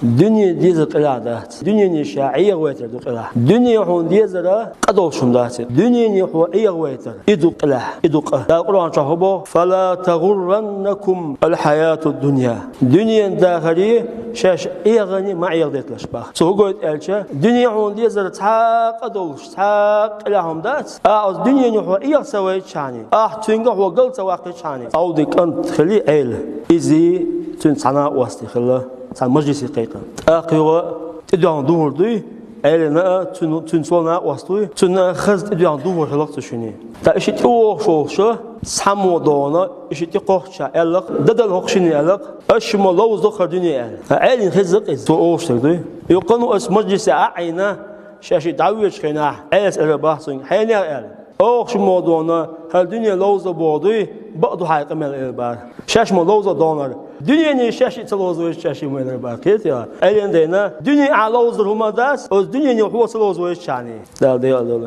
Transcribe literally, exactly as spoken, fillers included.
Дуьне дезар къилахь дац. Дуьнене ша Ӏехавайтар ду къилахь. Дуьне хьуна дезар къа долуш хӀума дац. Дуьнене хьо Ӏехавайтар, и ду къилахь, и ду къа. Дала Къуръан чохь хӀун боху: «Фала тагӀурраннакум аль-хьаяту дунья». Дуьненан дахаре шаьш Ӏеханий ма Ӏехадайталаш боху. Цо хӀун гойту аьлча, дуьне хьуна дезар цхьа а къа долуш, цхьа а къилахь хӀума дац. Ахьа оцу дуьнене хьо Ӏеха ца вайтичхьана, ахьа цуьнга хьо гал ца ваккхичхьана. Ӏовди кӀант хили Ӏела, иза цуьнан цхьа накъостий хилла, цхьана мажлисе кхайкхина. ТӀаккха юха тӀедоьгӀна духур дуй, Ӏелина а, цуьнан, цуьнан цо накъост вуй, цунна а хаза тӀедоьгӀна духур хилла-кх цу шине. ТӀаккха и шиъ тӀевогӀуш волуш, цхьаммо догӀна, и шиъ тӀекхоччехь аьлла-кх: «Дан дала хӀокху шинна», аьлла-кх, «аш ма ловзадо хӀара дуьне», аьлла. Ткъа Ӏелина хезна-кх иза, цо олуш дерг дуй. Юха кхана а ас мажлисе а Ӏийна, шаьш и дӀавоьдучу хенахь, Ӏелас элира боху цуьнга: «Хьенех», аьлла. «Оха шу ма догӀна, хӀара дуьне ловза боху дуй, бакъ ду хьайн къамел», элира боху. Шаьш ма ловза догӀнарг. Дуьнене шаьш и ца ловзавайча шаьш и ма элира боху. Кхетий хьо? Ӏелина дайна, дуьне ахьа ловзар хӀума дац, оцу дуьнене хьо ца ловзавайчхьана. Дала декъал дойла.